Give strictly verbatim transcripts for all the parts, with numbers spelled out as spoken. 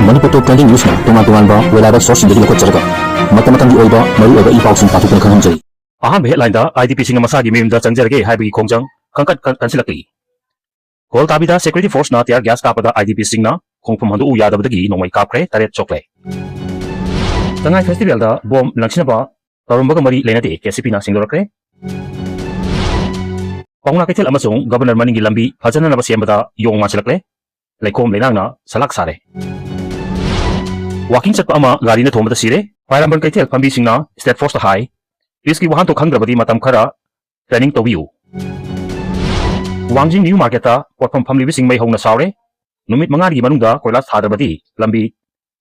ꯃꯅꯤꯄꯨꯔ ꯇꯣꯞ trending ꯅ꯭ꯌꯨꯁꯅ ꯇꯣꯉꯥꯟ ꯇꯣꯉꯥꯟꯕ weather ꯁꯣꯔꯁꯁꯤꯡꯗꯒꯤ ꯂꯧꯈꯠꯆꯔꯒ ꯃꯇꯝ ꯃꯇꯝꯒꯤ ꯑꯣꯏꯕ ꯃꯔꯨꯑꯣꯏꯕ ꯏ ꯄꯥꯎꯁꯤꯡ ꯄꯥꯊꯣꯛꯇꯨꯅ ꯈꯪꯍꯟꯖꯔꯤ꯫ ꯑꯍꯥꯟꯕ ꯍꯦꯗꯂꯥꯏꯟꯗ ꯑꯥꯏ ꯗꯤ ꯄꯤꯁꯤꯡꯅ ꯃꯁꯥꯒꯤ ꯃꯌꯨꯝꯗ ꯆꯪꯖꯔꯒꯦ ꯍꯥꯏꯕꯒꯤ ꯈꯣꯡꯖꯪ ꯈꯪꯀꯟ ꯀꯟ-, ꯀꯟꯁꯤꯜꯂꯛꯂꯤ꯫ ꯒꯣꯜ ꯇꯥꯕꯤꯗ ꯁꯦꯀ꯭ꯌꯨꯔꯤꯇꯤ ꯐꯣꯔꯁꯅ ꯇꯤꯌꯥꯔ ꯒ꯭ꯌꯥꯁ ꯀꯥꯞꯄꯗ ꯑꯥꯏ ꯗꯤ ꯄꯤꯁꯤꯡꯅ ꯈꯣꯡꯐꯝ ꯍꯟꯗꯣꯛꯎ ꯌꯥꯗꯕꯗꯒꯤ ꯅꯣꯡꯃꯩ ꯀꯥꯞꯈ꯭ꯔꯦ, ꯇꯔꯦꯠ ꯁꯣꯛꯂꯦ꯫ ꯁꯉꯥꯏ ꯐꯦꯁꯇꯤꯚꯦꯜꯗ ꯕꯣꯝ ꯂꯪꯁꯤꯟꯅꯕ ꯇꯧꯔꯝꯕꯒ ꯃꯔꯤ ꯂꯩꯅꯗꯦ, ꯀꯦ ꯁꯤ ꯄꯤꯅ ꯁꯦꯡꯗꯣꯔꯛꯈ꯭ꯔꯦ꯫ ꯄꯥꯎꯅꯥ ꯀꯩꯊꯦꯜ ꯑꯃꯁꯨꯡ ꯒꯕꯔꯅꯔ ꯃꯅꯤꯡꯒꯤ ꯂꯝꯕꯤ ꯐꯖꯅꯅꯕ ꯁꯦꯝꯕꯗ ꯌꯣꯡ ꯃꯥꯟꯁꯤꯜꯂꯛꯂꯦ꯫ ꯂꯩꯈꯣꯝ ꯂꯩꯅꯥꯡꯅ ꯁꯂꯥꯛ ꯁꯥꯔꯦ꯫ ꯋꯥꯀꯤꯡ ꯆꯠꯄ ꯑꯃ ꯒꯥꯔꯤꯅ ꯊꯣꯝꯕꯗ ꯁꯤꯔꯦ꯫ ꯈ꯭ꯋꯥꯏꯔꯝꯕꯟ ꯀꯩꯊꯦꯜ ꯐꯝꯕꯤꯁꯤꯡꯅ ꯁ꯭ꯇꯦꯠ ꯐꯣꯔꯁꯇ ꯍꯥꯏ, ꯄꯤꯁꯀꯤ ꯋꯥꯍꯟꯊꯣꯛ ꯈꯪꯗ꯭ꯔꯕꯗꯤ ꯃꯇꯝ ꯈꯔ ꯇ꯭ꯔꯦꯅꯤꯡ ꯇꯧꯕꯤꯌꯨ꯫ ꯋꯥꯡꯖꯤꯡ ꯅ꯭ꯌꯨ ꯃꯥꯔꯀꯦꯠꯇ ꯄꯣꯠꯐꯝ ꯐꯝꯂꯤꯕꯁꯤꯡ ꯃꯩ ꯍꯧꯅ ꯁꯥꯎꯔꯦ꯫ ꯅꯨꯃꯤꯠ ꯃꯉꯥꯒꯤ ꯃꯅꯨꯡꯗ ꯀꯣꯏꯂꯥꯁ ꯊꯥꯗ꯭ꯔꯕꯗꯤ ꯂꯝꯕꯤ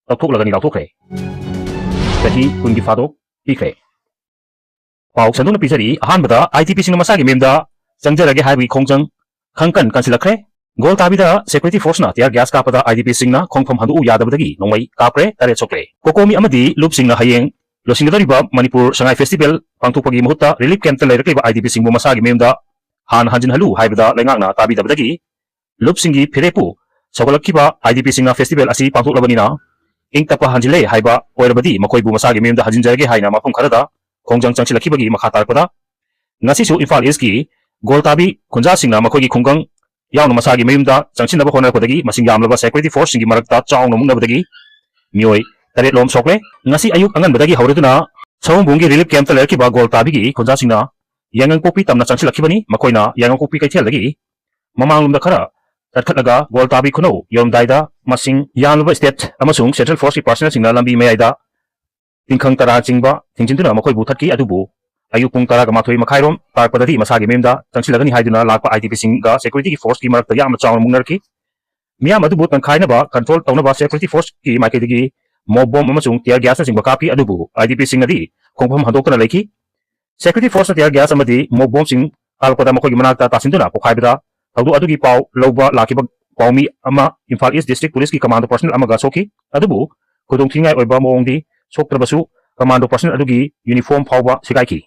ꯂꯧꯊꯣꯛꯂꯒꯅꯤ ꯂꯥꯎꯊꯣꯛꯈ꯭ꯔꯦ꯫ ꯆꯍꯤ ꯀꯨꯟꯒꯤ ꯐꯥꯗꯣꯛ ꯄꯤꯈ꯭ꯔꯦ꯫ ꯄꯥꯎ ꯁꯟꯗꯣꯛꯅ ꯄꯤꯖꯔꯤ꯫ ꯑꯍꯥꯟꯕꯗ, ꯑꯥꯏ ꯗꯤ ꯄꯤꯁꯤꯡꯅ ꯃꯁꯥꯒꯤ ꯃꯌꯨꯝꯗ ꯆꯪꯖꯔꯒꯦ ꯍꯥꯏꯕꯒꯤ ꯈꯣꯡꯖꯪ ꯈꯪꯀꯟ ꯀꯟꯁꯤꯜꯂꯛꯈ꯭ꯔꯦ꯫ ꯒꯣꯜ ꯇꯥꯕꯤꯗ ꯁꯦꯀ꯭ꯌꯨꯔꯤꯇꯤ ꯐꯣꯔꯁꯅ ꯇꯤꯌꯥꯔ ꯒ꯭ꯌꯥꯁ ꯀꯥꯞꯄꯗ ꯑꯥꯏ ꯗꯤ ꯄꯤꯁꯤꯡꯅ ꯈꯣꯡꯐꯝ ꯍꯟꯗꯣꯛꯎ ꯌꯥꯗꯕꯗꯒꯤ ꯅꯣꯡꯃꯩ ꯀꯥꯞꯈ꯭ꯔꯦ, ꯇꯔꯦꯠ ꯁꯣꯛꯂꯦ꯫ ꯀꯣꯀꯣꯃꯤ ꯑꯃꯗꯤ ꯂꯨꯞꯁꯤꯡꯅ ꯍꯌꯦꯡ ꯂꯣꯏꯁꯤꯟꯒꯗꯧꯔꯤꯕ ꯃꯅꯤꯄꯨꯔ ꯁꯉꯥꯏ ꯐꯦꯁꯇꯤꯚꯦꯜ ꯄꯥꯡꯊꯣꯛꯄꯒꯤ ꯃꯍꯨꯠꯇ ꯔꯤꯂꯤꯐ ꯀꯦꯝꯞꯇ ꯂꯩꯔꯛꯂꯤꯕ ꯑꯥꯏ ꯗꯤ ꯄꯤꯁꯤꯡꯕꯨ ꯃꯁꯥꯒꯤ ꯃꯌꯨꯝꯗ ꯍꯥꯟꯅ ꯍꯟꯖꯤꯟꯍꯜꯂꯨ ꯍꯥꯏꯕꯗ ꯂꯩꯉꯥꯛꯅ ꯇꯥꯕꯤꯗꯕꯗꯒꯤ ꯂꯨꯞꯁꯤꯡꯒꯤ ꯐꯤꯔꯦꯞꯄꯨ ꯁꯧꯒꯠꯂꯛꯈꯤꯕ꯫ ꯑꯥꯏ ꯗꯤ ꯄꯤꯁꯤꯡꯅ ꯐꯦꯁꯇꯤꯚꯦꯜ ꯑꯁꯤ ꯄꯥꯡꯊꯣꯛꯂꯕꯅꯤꯅ ꯏꯪ ꯇꯞꯄ ꯍꯟꯖꯤꯜꯂꯦ ꯍꯥꯏꯕ ꯑꯣꯏꯔꯕꯗꯤ ꯃꯈꯣꯏꯕꯨ ꯃꯁꯥꯒꯤ ꯃꯌꯨꯝꯗ ꯍꯟꯖꯤꯟꯖꯔꯒꯦ ꯍꯥꯏꯅ ꯃꯐꯝ ꯈꯔꯗ ꯈꯣꯡꯖꯪ ꯆꯪꯁꯤꯜꯂꯛꯈꯤꯕꯒꯤ ꯃꯈꯥ ꯇꯥꯔꯛꯄꯗ ꯉꯁꯤꯁꯨ ꯏꯝꯐꯥꯜ ꯏꯁꯀꯤ ꯒꯣꯜꯇꯥꯕꯤ ꯈꯨꯟꯖꯥꯁꯤꯡꯅ ꯃꯈꯣꯏꯒꯤ ꯈꯨꯡꯒꯪ ꯌꯥꯎꯅ ꯃꯁꯥꯒꯤ ꯃꯌꯨꯝꯗ ꯆꯪꯁꯤꯟꯅꯕ ꯍꯣꯠꯅꯔꯛꯄꯗꯒꯤ ꯃꯁꯤꯡ ꯌꯥꯝꯂꯕ ꯁꯦꯀ꯭ꯌꯨꯔꯤꯇꯤ ꯐꯣꯔꯁꯁꯤꯡꯒꯤ ꯃꯔꯛꯇ ꯆꯥꯎꯅ ꯃꯨꯛꯅꯕꯗꯒꯤ ꯃꯤꯑꯣꯏ ꯇꯔꯦꯠ ꯂꯣꯝ ꯁꯣꯛꯂꯦ꯫ ꯉꯁꯤ ꯑꯌꯨꯛ ꯑꯉꯟꯕꯗꯒꯤ ꯍꯧꯔꯗꯨꯅ ꯁꯑꯣꯝꯕꯨꯡꯒꯤ ꯔꯤꯂꯤꯐ ꯀꯦꯝꯞꯇ ꯂꯩꯔꯛꯈꯤꯕ ꯒꯣꯜꯇꯥꯕꯤꯒꯤ ꯈꯨꯟꯖꯥꯁꯤꯡꯅ ꯌꯥꯏꯉꯪꯄꯣꯛꯄꯤ ꯇꯝꯅ ꯆꯪꯁꯤꯜꯂꯛꯈꯤꯕꯅꯤ꯫ ꯃꯈꯣꯏꯅ ꯌꯥꯏꯉꯪꯄꯣꯛꯄꯤ ꯀꯩꯊꯦꯜꯗꯒꯤ ꯃꯃꯥꯡꯂꯣꯝꯗ ꯈꯔ ꯆꯠꯈꯠꯂꯒ ꯒꯣꯜꯇꯥꯕꯤ ꯈꯨꯅꯧ ꯌꯧꯔꯝꯗꯥꯏꯗ ꯃꯁꯤꯡ ꯌꯥꯝꯂꯕ ꯁ꯭ꯇꯦꯠ ꯑꯃꯁꯨꯡ ꯁꯦꯟꯇ꯭ꯔꯦꯜ ꯐꯣꯔꯁꯀꯤ ꯄꯥꯔꯁꯅꯦꯜꯁꯤꯡꯅ ꯂꯝꯕꯤ ꯃꯌꯥꯏꯗ ꯇꯤꯡꯈꯪ ꯇꯔꯥ ꯆꯤꯡꯕ ꯊꯤꯡꯖꯤꯟꯗꯨꯅ ꯃꯈꯣꯏꯕꯨ ꯊꯠꯈꯤ꯫ ꯑꯗꯨꯕꯨ ꯑꯌꯨꯛ ꯄꯨꯡ ꯇꯔꯥꯒ ꯃꯥꯊꯣꯏ ꯃꯈꯥꯏꯔꯣꯝ ꯇꯥꯔꯛꯄꯗꯗꯤ ꯃꯁꯥꯒꯤ ꯃꯌꯨꯝꯗ ꯆꯪꯁꯤꯜꯂꯒꯅꯤ ꯍꯥꯏꯗꯨꯅ ꯂꯥꯛꯄ ꯑꯥꯏ ꯗꯤ ꯄꯤꯁꯤꯡꯒ ꯁꯦꯀ꯭ꯌꯨꯔꯤꯇꯤꯒꯤ ꯐꯣꯔꯁꯀꯤ ꯃꯔꯛꯇ ꯌꯥꯝꯅ ꯆꯥꯎꯅ ꯃꯨꯛꯅꯔꯛꯈꯤ꯫ ꯃꯤꯌꯥꯝ ꯑꯗꯨꯕꯨ ꯇꯪꯈꯥꯏꯅꯕ, ꯀꯟꯇ꯭ꯔꯣꯜ ꯇꯧꯅꯕ ꯁꯦꯀ꯭ꯌꯨꯔꯤꯇꯤ ꯐꯣꯔꯁꯀꯤ ꯃꯥꯏꯀꯩꯗꯒꯤ ꯃꯣꯞ ꯕꯣꯝ ꯑꯃꯁꯨꯡ ꯇꯤꯌꯔ ꯒ꯭ꯌꯥꯁꯅꯆꯤꯡꯕ ꯀꯥꯞꯈꯤ꯫ ꯑꯗꯨꯕꯨ ꯑꯥꯏ ꯗꯤ ꯄꯤꯁꯤꯡꯅꯗꯤ ꯈꯣꯡꯐꯝ ꯍꯟꯗꯣꯛꯇꯨꯅ ꯂꯩꯈꯤ꯫ ꯁꯦꯀ꯭ꯌꯨꯔꯤꯇꯤ ꯐꯣꯔꯁꯅ ꯇꯤꯌꯔ ꯒ꯭ꯌꯥꯁ ꯑꯃꯗꯤ ꯃꯣꯞ ꯕꯣꯝꯁꯤꯡ ꯀꯥꯜꯂꯛꯄꯗ ꯃꯈꯣꯏꯒꯤ ꯃꯅꯥꯛꯇ ꯇꯥꯁꯤꯟꯗꯨꯅ ꯄꯣꯈꯥꯏꯕꯗ ꯊꯧꯗꯣꯛ ꯑꯗꯨꯒꯤ ꯄꯥꯎ ꯂꯧꯕ ꯂꯥꯛꯈꯤꯕ ꯄꯥꯎꯃꯤ ꯑꯃ ꯏꯝꯐꯥꯜ ꯏꯁ ꯗꯤꯁꯇ꯭ꯔꯤꯛ ꯄꯨꯂꯤꯁꯀꯤ ꯀꯃꯥꯟꯗꯣ ꯄꯔꯁꯅꯦꯜ ꯑꯃꯒ ꯁꯣꯛꯈꯤ꯫ ꯑꯗꯨꯕꯨ ꯈꯨꯗꯣꯡꯊꯤꯅꯤꯡꯉꯥꯏ ꯑꯣꯏꯕ ꯃꯑꯣꯡꯗꯤ ꯁꯣꯛꯇ꯭ꯔꯕꯁꯨ ꯀꯃꯥꯟꯗꯣ ꯄꯔꯁꯅꯦꯜ ꯑꯗꯨꯒꯤ ꯌꯨꯅꯤꯐꯣꯔꯝ ꯐꯥꯎꯕ ꯁꯦꯒꯥꯏꯈꯤ꯫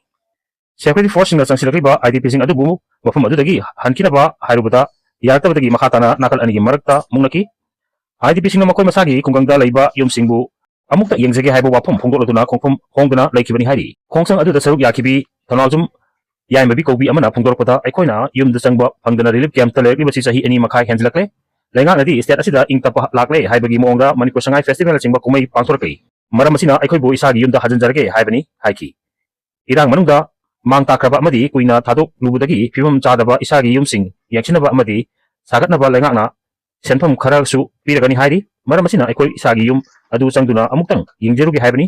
ꯁꯦꯀ꯭ꯌꯨꯔꯤꯇꯤ ꯐꯣꯔꯁꯁꯤꯡꯅ ꯆꯪꯁꯤꯜꯂꯛꯂꯤꯕ ꯑꯥꯏ ꯗꯤ ꯄꯤꯁꯤꯡ ꯑꯗꯨꯕꯨ ꯃꯐꯝ ꯑꯗꯨꯗꯒꯤ ꯍꯟꯈꯤꯅꯕ ꯍꯥꯏꯔꯨꯕꯗ ꯌꯥꯔꯛꯇꯕꯗꯒꯤ ꯃꯈꯥ ꯇꯥꯅ ꯅꯥꯀꯜ ꯑꯅꯤꯒꯤ ꯃꯔꯛꯇ ꯃꯨꯛꯅꯈꯤ꯫ IDPꯁꯤꯡꯅ ꯃꯈꯣꯏ ꯃꯁꯥꯒꯤ ꯈꯨꯡꯒꯪꯗ ꯂꯩꯕ ꯌꯨꯝꯁꯤꯡꯕꯨ ꯑꯃꯨꯛꯇ ꯌꯦꯡꯖꯒꯦ ꯍꯥꯏꯕ ꯋꯥꯐꯝ ꯐꯣꯡꯗꯣꯛꯂꯗꯨꯅ ꯈꯣꯡꯐꯝ ꯍꯣꯡꯗꯨꯅ ꯂꯩꯈꯤꯕꯅꯤ ꯍꯥꯏꯔꯤ꯫ ꯈꯣꯡꯆꯪ ꯑꯗꯨꯗ ꯁꯔꯨꯛ ꯌꯥꯈꯤꯕꯤ ꯊꯧꯅꯥꯎꯖꯝ ꯌꯥꯏꯃꯕꯤ ꯀꯧꯕꯤ ꯑꯃꯅ ꯐꯣꯡꯗꯣꯔꯛꯄꯗ, ꯑꯩꯈꯣꯏꯅ ꯌꯨꯝꯗ ꯆꯪꯕ ꯐꯪꯗꯅ relief campꯇ ꯂꯩꯔꯛꯂꯤꯕꯁꯤ ꯆꯍꯤ ꯑꯅꯤ ꯃꯈꯥꯏ ꯍꯦꯟꯖꯤꯜꯂꯛꯂꯦ꯫ ꯂꯩꯉꯥꯛꯅꯗꯤ state ꯑꯁꯤꯗ ꯏꯪ ꯇꯞꯄ ꯂꯥꯛꯂꯦ ꯍꯥꯏꯕꯒꯤ ꯃꯑꯣꯡꯗ ꯃꯅꯤꯄꯨꯔ ꯁꯉꯥꯏ festivalꯅꯆꯤꯡꯕ ꯀꯨꯝꯍꯩ ꯄꯥꯡꯊꯣꯔꯛꯂꯤ꯫ ꯃꯔꯝ ꯑꯁꯤꯅ ꯑꯩꯈꯣꯏꯕꯨ ꯏꯁꯥꯒꯤ ꯌꯨꯝꯗ ꯍꯟꯖꯤꯟꯖꯔꯒꯦ ꯍꯥꯏꯕꯅꯤ ꯍꯥꯏꯈꯤ꯫ ꯏꯔꯥꯡ ꯃꯅꯨꯡꯗ ꯃꯥꯡ ꯇꯥꯛꯈ꯭ꯔꯕ ꯑꯃꯗꯤ ꯀꯨꯏꯅ ꯊꯥꯗꯣꯛꯂꯨꯕꯗꯒꯤ ꯐꯤꯕꯝ ꯆꯥꯗꯕ ꯏꯁꯥꯒꯤ ꯌꯨꯝꯁꯤꯡ ꯌꯦꯡꯁꯤꯟꯅꯕ ꯑꯃꯗꯤ ꯁꯥꯒꯠꯅꯕ ꯂꯩꯉꯥꯛꯅ ꯁꯦꯟꯐꯝ ꯈꯔꯁꯨ ꯄꯤꯔꯒꯅꯤ ꯍꯥꯏꯔꯤ꯫ ꯃꯔꯝ ꯑꯁꯤꯅ ꯑꯩꯈꯣꯏ ꯏꯁꯥꯒꯤ ꯌꯨꯝ ꯑꯗꯨ ꯆꯪꯗꯨꯅ ꯑꯃꯨꯛꯇꯪ ꯌꯦꯡꯖꯔꯨꯒꯦ ꯍꯥꯏꯕꯅꯤ꯫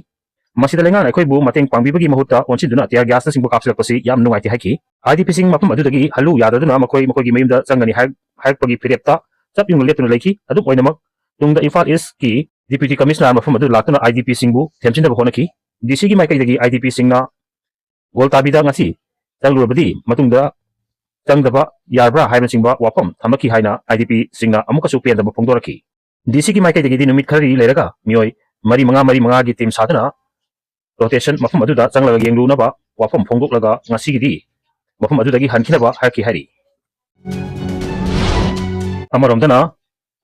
ꯃꯁꯤꯗ ꯂꯩꯉꯥꯛꯅ ꯑꯩꯈꯣꯏꯕꯨ ꯃꯇꯦꯡ ꯄꯥꯡꯕꯤꯕꯒꯤ ꯃꯍꯨꯠꯇ ꯑꯣꯟꯁꯤꯟꯗꯨꯅ tear gasꯅꯆꯤꯡꯕ ꯀꯥꯞꯁꯤꯜꯂꯛꯄꯁꯤ ꯌꯥꯝ ꯅꯨꯡꯉꯥꯏꯇꯦ ꯍꯥꯏꯈꯤ꯫ IDPꯁꯤꯡ ꯃꯐꯝ ꯑꯗꯨꯗꯒꯤ ꯍꯜꯂꯨ ꯌꯥꯗꯗꯨꯅ ꯃꯈꯣꯏ ꯃꯈꯣꯏꯒꯤ ꯃꯌꯨꯝꯗ ꯆꯪꯒꯅꯤ ꯍꯥꯏ-, ꯍꯥꯏꯔꯛꯄꯒꯤ ꯐꯤꯔꯦꯞꯇ ꯆꯞ ꯌꯨꯡꯅ ꯂꯦꯞꯇꯨꯅ ꯂꯩꯈꯤ꯫ ꯑꯗꯨꯝ ꯑꯣꯏꯅꯃꯛ, ꯇꯨꯡꯗ ꯏꯝꯐꯥꯜ Eastꯀꯤ Deputy Commissioner ꯃꯐꯝ ꯑꯗꯨ ꯂꯥꯛꯇꯨꯅ IDPꯁꯤꯡꯕꯨ ꯊꯦꯝꯖꯤꯟꯅꯕ ꯍꯣꯠꯅꯈꯤ꯫ DCꯒꯤ ꯃꯥꯏꯀꯩꯗꯒꯤ IDPꯁꯤꯡꯅ ꯒꯣꯜꯇꯥꯕꯤꯗ ꯉꯁꯤ ꯆꯪꯂꯨꯔꯕꯗꯤ ꯃꯇꯨꯡꯗ ꯆꯪꯗꯕ ꯌꯥꯔꯕ꯭ꯔꯥ ꯍꯥꯏꯕꯅꯆꯤꯡꯕ ꯋꯥꯐꯝ ꯊꯝꯂꯛꯈꯤ ꯍꯥꯏꯅ IDPꯁꯤꯡꯅ ꯑꯃꯨꯛꯀꯁꯨ ꯄꯦꯟꯗꯕ ꯐꯣꯡꯗꯣꯔꯛꯈꯤ꯫ DCꯒꯤ ꯃꯥꯏꯀꯩꯗꯒꯤꯗꯤ ꯅꯨꯃꯤꯠ ꯈꯔꯅꯤ ꯂꯩꯔꯒ ꯃꯤꯑꯣꯏ ꯃꯔꯤ ꯃꯉꯥ, ꯃꯔꯤ ꯃꯉꯥꯒꯤ team ꯁꯥꯗꯨꯅ rotation ꯃꯐꯝ ꯑꯗꯨꯗ ꯆꯪꯂꯒ ꯌꯦꯡꯂꯨꯅꯕ ꯋꯥꯐꯝ ꯐꯣꯡꯗꯣꯛꯂꯒ ꯉꯁꯤꯒꯤꯗꯤ ꯃꯐꯝ ꯑꯗꯨꯗꯒꯤ ꯍꯟꯈꯤꯅꯕ ꯍꯥꯏꯔꯛꯈꯤ ꯍꯥꯏꯔꯤ꯫ ꯑꯃꯔꯣꯝꯗꯅ,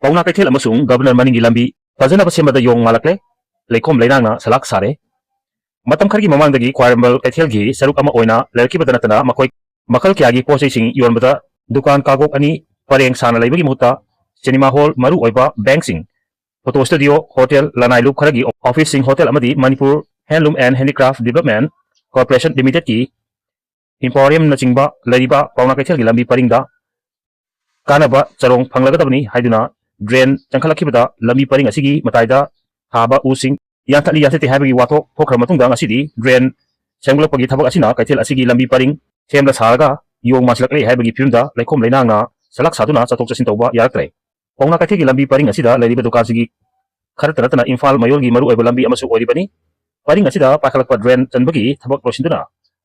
ꯄꯥꯎꯅꯥ ꯀꯩꯊꯦꯜ ꯑꯃꯁꯨꯡ Governor ꯃꯅꯤꯡꯒꯤ ꯂꯝꯕꯤ ꯐꯖꯅꯕ ꯁꯦꯝꯕꯗ ꯌꯣꯡ ꯃꯥꯜꯂꯛꯂꯦ, ꯂꯩꯈꯣꯝ ꯂꯩꯅꯥꯡꯅ ꯁꯂꯥꯛ ꯁꯥꯔꯦ꯫ ꯃꯇꯝ ꯈꯔꯒꯤ ꯃꯃꯥꯡꯗꯒꯤ ꯈ꯭ꯋꯥꯏꯔꯝꯕꯟ ꯀꯩꯊꯦꯜꯒꯤ ꯁꯔꯨꯛ ꯑꯃ ꯑꯣꯏꯅ ꯂꯩꯔꯛꯈꯤꯕꯗ ꯅꯠꯇꯅ ꯃꯈꯣꯏ ꯃꯈꯜ ꯀꯌꯥꯒꯤ ꯄꯣꯠ ꯆꯩꯁꯤꯡ ꯌꯣꯟꯕꯗ ꯗꯨꯀꯥꯟ ꯀꯥꯡꯄꯣꯛ ꯑꯅꯤ ꯄꯔꯦꯡ ꯁꯥꯅ ꯂꯩꯕꯒꯤ ꯃꯍꯨꯠꯇ cinema hall, ꯃꯔꯨ ꯑꯣꯏꯕ bankꯁꯤꯡ, photo studio, hotel, ꯂꯅꯥꯏ ꯂꯨꯞ ꯈꯔꯒꯤ officeꯁꯤꯡ, hotel ꯑꯃꯗꯤ Manipur Handloom and Handicraft Development Corporation Limitedꯀꯤ emporiumꯅꯆꯤꯡꯕ ꯂꯩꯔꯤꯕ ꯄꯥꯎꯅꯥ ꯀꯩꯊꯦꯜꯒꯤ ꯂꯝꯕꯤ ꯄꯔꯤꯡꯗ ꯀꯥꯟꯅꯕ ꯆꯔꯣꯡ ꯐꯪꯂꯒꯗꯕꯅꯤ ꯍꯥꯏꯗꯨꯅ drain ꯆꯪꯈꯠꯂꯛꯈꯤꯕꯗ ꯂꯝꯕꯤ ꯄꯔꯤꯡ ꯑꯁꯤꯒꯤ ꯃꯇꯥꯏꯗ ꯊꯥꯕ ꯎꯁꯤꯡ ꯌꯥꯟꯊꯠꯂꯤ ꯌꯥꯟꯊꯠꯇꯦ ꯍꯥꯏꯕꯒꯤ ꯋꯥꯊꯣꯛ ꯊꯣꯛꯈ꯭ꯔ ꯃꯇꯨꯡꯗ ꯉꯁꯤꯗꯤ drain ꯁꯦꯝꯒꯠꯂꯛꯄꯒꯤ ꯊꯕꯛ ꯑꯁꯤꯅ ꯀꯩꯊꯦꯜ ꯑꯁꯤꯒꯤ ꯂꯝꯕꯤ ꯄꯔꯤꯡ ꯁꯦꯝꯂ ꯁꯥꯔꯒ ꯌꯣꯡ ꯃꯥꯟꯁꯤꯜꯂꯛꯂꯦ ꯍꯥꯏꯕꯒꯤ ꯐꯤꯕꯝꯗ ꯂꯩꯈꯣꯝ ꯂꯩꯅꯥꯡꯅ ꯁꯂꯥꯛ ꯁꯥꯗꯨꯅ ꯆꯠꯊꯣꯛ ꯆꯠꯁꯤꯟ ꯇꯧꯕ ꯌꯥꯔꯛꯇ꯭ꯔꯦ꯫ ꯄꯥꯎꯅꯥ ꯀꯩꯊꯦꯜꯒꯤ ꯂꯝꯕꯤ ꯄꯔꯤꯡ ꯑꯁꯤꯗ ꯂꯩꯔꯤꯕ ꯗꯨꯀꯥꯟꯁꯤꯡꯒꯤ ꯈꯔꯇ ꯅꯠꯇꯅ ꯏꯝꯐꯥꯜ ꯃꯌꯣꯜꯒꯤ ꯃꯔꯨꯑꯣꯏꯕ ꯂꯝꯕꯤ ꯑꯃꯁꯨ ꯑꯣꯏꯔꯤꯕꯅꯤ꯫ ꯄꯔꯤꯡ ꯑꯁꯤꯗ ꯄꯥꯏꯈꯠꯂꯛꯄ drain ꯆꯟꯕꯒꯤ ꯊꯕꯛ ꯂꯣꯏꯁꯤꯟꯗꯨꯅ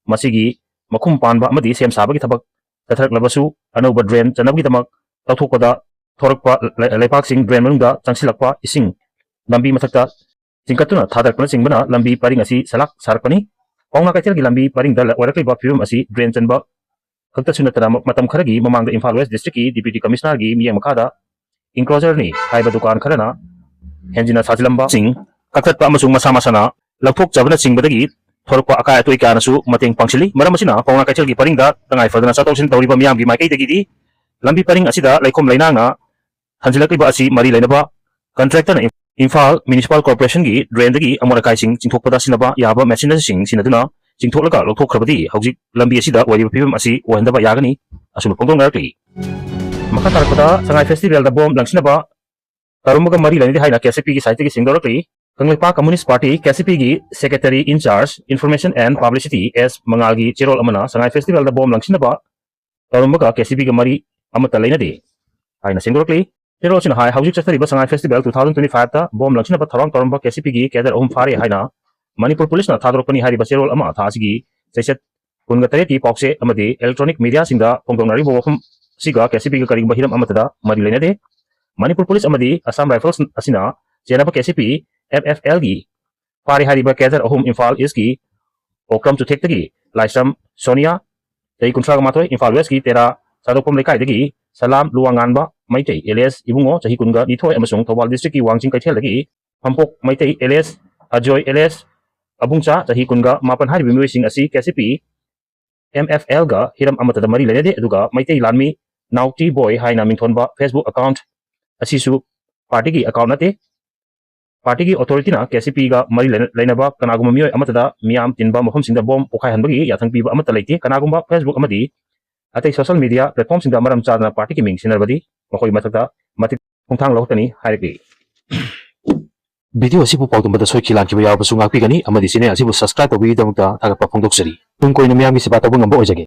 ꯃꯁꯤꯒꯤ ꯃꯈꯨꯝ ꯄꯥꯟꯕ ꯑꯃꯗꯤ ꯁꯦꯝ ꯁꯥꯕꯒꯤ ꯊꯕꯛ ꯆꯠꯊꯔꯛꯂꯕꯁꯨ, ꯑꯅꯧꯕ drain ꯆꯟꯅꯕꯒꯤꯗꯃꯛ ꯇꯧꯊꯣꯛꯄꯗ ꯊꯣꯔꯛꯄ ꯂꯩ-, ꯂꯩꯄꯥꯛꯁꯤꯡ drain ꯃꯅꯨꯡꯗ ꯆꯪꯁꯤꯜꯂꯛꯄ, ꯏꯁꯤꯡ ꯂꯝꯕꯤ ꯃꯊꯛꯇ ꯆꯤꯡꯈꯠꯇꯨꯅ ꯊꯥꯗꯔꯛꯄꯅꯆꯤꯡꯕꯅ ꯂꯝꯕꯤ ꯄꯔꯤꯡ ꯑꯁꯤ ꯁꯂꯥꯛ ꯁꯥꯔꯛꯄꯅꯤ꯫ ꯄꯥꯎꯅꯥ ꯀꯩꯊꯦꯜꯒꯤ ꯂꯝꯕꯤ ꯄꯔꯤꯡꯗ ꯑꯣꯏꯔꯛꯂꯤꯕ ꯐꯤꯕꯝ ꯑꯁꯤ drain ꯆꯟꯕ ꯈꯛꯇꯁꯨ ꯅꯠꯇꯅ, ꯃ-, ꯃꯇꯝ ꯈꯔꯒꯤ ꯃꯃꯥꯡꯗ ꯏꯝꯐꯥꯜ West Districtꯀꯤ Deputy Commissionerꯒꯤ ꯃꯤꯠꯌꯦꯡ ꯃꯈꯥꯗ ꯏꯟꯀ꯭ꯂꯣꯖꯔꯅꯤ ꯍꯥꯏꯕ ꯗꯨꯀꯥꯟ ꯈꯔꯅ ꯍꯦꯟꯖꯤꯟꯅ ꯁꯥꯖꯤꯜꯂꯝꯕꯁꯤꯡ ꯀꯛꯊꯠꯄ ꯑꯃꯁꯨꯡ ꯃꯁꯥ ꯃꯁꯥꯅ ꯂꯧꯊꯣꯛꯆꯕꯅꯆꯤꯡꯕꯗꯒꯤ ꯊꯣꯔꯛꯄ ꯑꯀꯥꯏ ꯑꯇꯣꯏ ꯀꯌꯥꯅꯁꯨ ꯃꯇꯦꯡ ꯄꯥꯡꯁꯤꯜꯂꯤ꯫ ꯃꯔꯝ ꯑꯁꯤꯅ ꯄꯥꯎꯅꯥ ꯀꯩꯊꯦꯜꯒꯤ ꯄꯔꯤꯡꯗ ꯇꯉꯥꯏ ꯐꯗꯅ ꯆꯠꯊꯣꯛ ꯆꯠꯁꯤꯟ ꯇꯧꯔꯤꯕ ꯃꯤꯌꯥꯝꯒꯤ ꯃꯥꯏꯀꯩꯗꯒꯤꯗꯤ ꯂꯝꯕꯤ ꯄꯔꯤꯡ ꯑꯁꯤꯗ ꯂꯩꯈꯣꯝ ꯂꯩꯅꯥꯡꯅ ꯍꯟꯖꯤꯜꯂꯛꯂꯤꯕ ꯑꯁꯤ ꯃꯔꯤ ꯂꯩꯅꯕ ꯀꯟꯇ꯭ꯔꯦꯛꯇꯔꯅ ꯏꯝꯐꯥꯜ ꯃ꯭ꯌꯨꯅꯤꯁꯤꯄꯥꯜ ꯀꯣꯔꯄꯣꯔꯦꯁꯟꯒꯤ ꯗ꯭ꯔꯦꯟꯗꯒꯤ ꯑꯃꯣꯠ ꯑꯀꯥꯏꯁꯤꯡ ꯆꯤꯡꯊꯣꯛꯄꯗ ꯁꯤꯖꯤꯟꯅꯕ ꯌꯥꯕ ꯃꯦꯆꯤꯟꯅꯔꯤꯁꯤꯡ ꯁꯤꯖꯤꯟꯅꯗꯨꯅ ꯆꯤꯡꯊꯣꯛꯂꯒ ꯂꯧꯊꯣꯛꯈ꯭ꯔꯕꯗꯤ ꯍꯧꯖꯤꯛ ꯂꯝꯕꯤ ꯑꯁꯤꯗ ꯑꯣꯏꯔꯤꯕ ꯐꯤꯕꯝ ꯑꯁꯤ ꯑꯣꯏꯍꯟꯗꯕ ꯌꯥꯒꯅꯤ ꯑꯁꯨꯝꯅ ꯐꯣꯡꯗꯣꯛꯅꯔꯛꯂꯤ꯫ ꯃꯈꯥ ꯇꯥꯔꯛꯄꯗ ꯁꯉꯥꯏ ꯐꯦꯁꯇꯤꯚꯦꯜꯗ ꯕꯣꯝ ꯂꯪꯁꯤꯟꯅꯕ ꯇꯧꯔꯝꯕꯒ ꯃꯔꯤ ꯂꯩꯅꯗꯦ ꯍꯥꯏꯅ ꯀꯦ ꯁꯤ ꯄꯤꯒꯤ ꯁꯥꯏꯠꯇꯒꯤ ꯁꯦꯡꯗꯣꯔꯛꯂꯤ꯫ ꯀꯪꯂꯩꯄꯥꯛ ꯀꯝꯃꯨꯅꯤꯁ꯭ꯠ ꯄꯥꯔꯇꯤ, ꯀꯦ ꯁꯤ ꯄꯤꯒꯤ secretary in charge information and publicity S ꯃꯉꯥꯜꯒꯤ ꯆꯦꯔꯣꯜ ꯑꯃꯅ ꯁꯉꯥꯏ ꯐꯦꯁꯇꯤꯚꯦꯜꯗ ꯕꯣꯝ ꯂꯪꯁꯤꯟꯅꯕ ꯇꯧꯔꯝꯕꯒ ꯀꯦ ꯁꯤ ꯄꯤꯒ ꯃꯔꯤ ꯑꯃꯠꯇ ꯂꯩꯅꯗꯦ ꯍꯥꯏꯅ ꯁꯦꯡꯗꯣꯔꯛꯂꯤ꯫ ꯆꯦꯔꯣꯜꯁꯤꯅ ꯍꯥꯏ, ꯍꯧꯖꯤꯛ ꯆꯠꯊꯔꯤꯕ ꯁꯉꯥꯏ ꯐꯦꯁꯇꯤꯚꯦꯜ ꯇꯨ ꯊꯥꯎꯖꯟ ꯇ꯭ꯋꯦꯟꯇꯤ ꯐꯥꯏꯚꯇ ꯕꯣꯝ ꯂꯪꯁꯤꯟꯅꯕ ꯊꯧꯔꯥꯡ ꯇꯧꯔꯝꯕ ꯀꯦ ꯁꯤ ꯄꯤꯒꯤ ꯀꯦꯗꯔ ꯑꯍꯨꯝ ꯐꯥꯔꯦ ꯍꯥꯏꯅ ꯃꯅꯤꯄꯨꯔ ꯄꯨꯂꯤꯁꯅ ꯊꯥꯗꯣꯔꯛꯄꯅꯤ ꯍꯥꯏꯔꯤꯕ ꯆꯦꯔꯣꯜ ꯑꯃ ꯊꯥ ꯑꯁꯤꯒꯤ ꯆꯩꯆꯠ ꯀꯨꯟꯒ ꯇꯔꯦꯠꯀꯤ ꯄꯥꯎꯆꯦ ꯑꯃꯗꯤ ꯏꯂꯦꯛꯇ꯭ꯔꯣꯅꯤꯛ ꯃꯤꯗꯤꯌꯥꯁꯤꯡꯗ ꯐꯣꯡꯗꯣꯛꯅꯔꯤꯕ ꯋꯥꯐꯝ ꯑꯁꯤꯒ ꯀꯦ ꯁꯤ ꯄꯤꯒ ꯀꯔꯤꯒꯨꯝꯕ ꯍꯤꯔꯝ ꯑꯃꯠꯇꯗ ꯃꯔꯤ ꯂꯩꯅꯗꯦ꯫ ꯃꯅꯤꯄꯨꯔ ꯄꯨꯂꯤꯁ ꯑꯃꯗꯤ ꯑꯁꯥꯝ ꯔꯥꯏꯐꯜꯁ ꯑꯁꯤꯅ ꯆꯦꯟꯅꯕ K C P F F ꯑꯦꯜꯒꯤ ꯐꯥꯔꯦ ꯍꯥꯏꯔꯤꯕ ꯀꯦꯗꯔ ꯑꯍꯨꯝ ꯏꯝꯐꯥꯜ ꯏꯁꯀꯤ ꯑꯣꯀ꯭ꯔꯝ ꯆꯨꯊꯦꯛꯇꯒꯤ ꯂꯥꯏꯁ꯭ꯔꯝ ꯁꯣꯅꯤꯌꯥ, ꯆꯍꯤ ꯀꯨꯟꯊ꯭ꯔꯥꯒ ꯃꯥꯊꯣꯏ, ꯏꯝꯐꯥꯜ ꯋꯦꯁꯀꯤ ꯇꯦꯔꯥ ꯁꯥꯗꯣꯛꯐꯝ ꯂꯩꯀꯥꯏꯗꯒꯤ ꯁꯂꯥꯝ ꯂꯨꯋꯥꯉꯥꯟꯕ ꯃꯩꯇꯩ ꯑꯦꯂꯤꯌꯥꯁ ꯏꯕꯨꯡꯉꯣ, ꯆꯍꯤ ꯀꯨꯟꯒ ꯅꯤꯊꯣꯏ, ꯑꯃꯁꯨꯡ ꯊꯧꯕꯥꯜ ꯗꯤꯁꯇ꯭ꯔꯤꯛꯀꯤ ꯋꯥꯡꯖꯤꯡ ꯀꯩꯊꯦꯜꯗꯒꯤ ꯐꯝꯄꯣꯛ ꯃꯩꯇꯩ ꯑꯦꯂꯤꯌꯥꯁ ꯑꯖꯣꯏ ꯑꯦꯂꯤꯌꯥꯁ ꯑꯕꯨꯡꯆꯥ, ꯆꯍꯤ ꯀꯨꯟꯒ ꯃꯥꯄꯟ ꯍꯥꯏꯔꯤꯕ ꯃꯤꯑꯣꯏꯁꯤꯡ ꯑꯁꯤ K C P M F ꯑꯦꯜꯒ ꯍꯤꯔꯝ ꯑꯃꯠꯇꯗ ꯃꯔꯤ ꯂꯩꯅꯗꯦ꯫ ꯑꯗꯨꯒ ꯃꯩꯇꯩ ꯂꯥꯟꯃꯤ ꯅꯥꯎꯇꯤ ꯕꯣꯏ ꯍꯥꯏꯅ ꯃꯤꯡꯊꯣꯟꯕ ꯐꯦꯁꯕꯨꯛ ꯑꯦꯀꯥꯎꯟꯠ ꯑꯁꯤꯁꯨ ꯄꯥꯔꯇꯤꯒꯤ ꯑꯦꯀꯥꯎꯟꯠ ꯅꯠꯇꯦ꯫ ꯄꯥꯔꯇꯤꯒꯤ ꯑꯣꯊꯣꯔꯤꯇꯤꯅ ꯀꯦ ꯁꯤ ꯄꯤꯒ ꯃꯔꯤ ꯂꯩꯅ-, ꯂꯩꯅꯕ ꯀꯅꯥꯒꯨꯝꯕ ꯃꯤꯑꯣꯏ ꯑꯃꯠꯇꯗ ꯃꯤꯌꯥꯝ ꯇꯤꯟꯕ ꯃꯐꯝꯁꯤꯡꯗ ꯕꯣꯝ ꯄꯣꯈꯥꯏꯍꯟꯕꯒꯤ ꯌꯥꯊꯪ ꯄꯤꯕ ꯑꯃꯠꯇ ꯂꯩꯇꯦ꯫ ꯀꯅꯥꯒꯨꯝꯕ ꯐꯦꯁꯕꯨꯛ ꯑꯃꯗꯤ ꯑꯇꯩ ꯁꯣꯁꯤꯌꯦꯜ ꯃꯤꯗꯤꯌꯥ ꯄ꯭ꯂꯦꯠꯐꯣꯔꯝꯁꯤꯡꯗ ꯃꯔꯝ ꯆꯥꯗꯅ ꯄꯥꯔꯇꯤꯒꯤ ꯃꯤꯡ ꯁꯤꯖꯤꯟꯅꯔꯕꯗꯤ ꯃꯈꯣꯏꯒꯤ ꯃꯊꯛꯇ ꯃꯇꯤꯛ ꯈꯣꯡꯊꯥꯡ ꯂꯧꯔꯛꯀꯅꯤ ꯍꯥꯏꯔꯛꯂꯤ꯫ ꯚꯤꯗꯤꯑꯣ ꯑꯁꯤꯕꯨ ꯄꯥꯎꯗꯝꯕꯗ ꯁꯣꯏꯈꯤ ꯂꯥꯟꯈꯤꯕ ꯌꯥꯎꯔꯕꯁꯨ ꯉꯥꯛꯄꯤꯒꯅꯤ ꯑꯃꯗꯤ ꯆꯦꯅꯦꯜ ꯑꯁꯤꯕꯨ ꯁꯕꯁꯀ꯭ꯔꯥꯏꯕ ꯇꯧꯕꯤꯕꯒꯤꯗꯃꯛꯇ ꯊꯥꯒꯠꯄ ꯐꯣꯡꯗꯣꯛꯆꯔꯤ꯫ ꯇꯨꯡ ꯀꯣꯏꯅ ꯃꯤꯌꯥꯝꯒꯤ ꯁꯦꯕꯥ ꯇꯧꯕ ꯉꯝꯕ ꯑꯣꯏꯖꯒꯦ꯫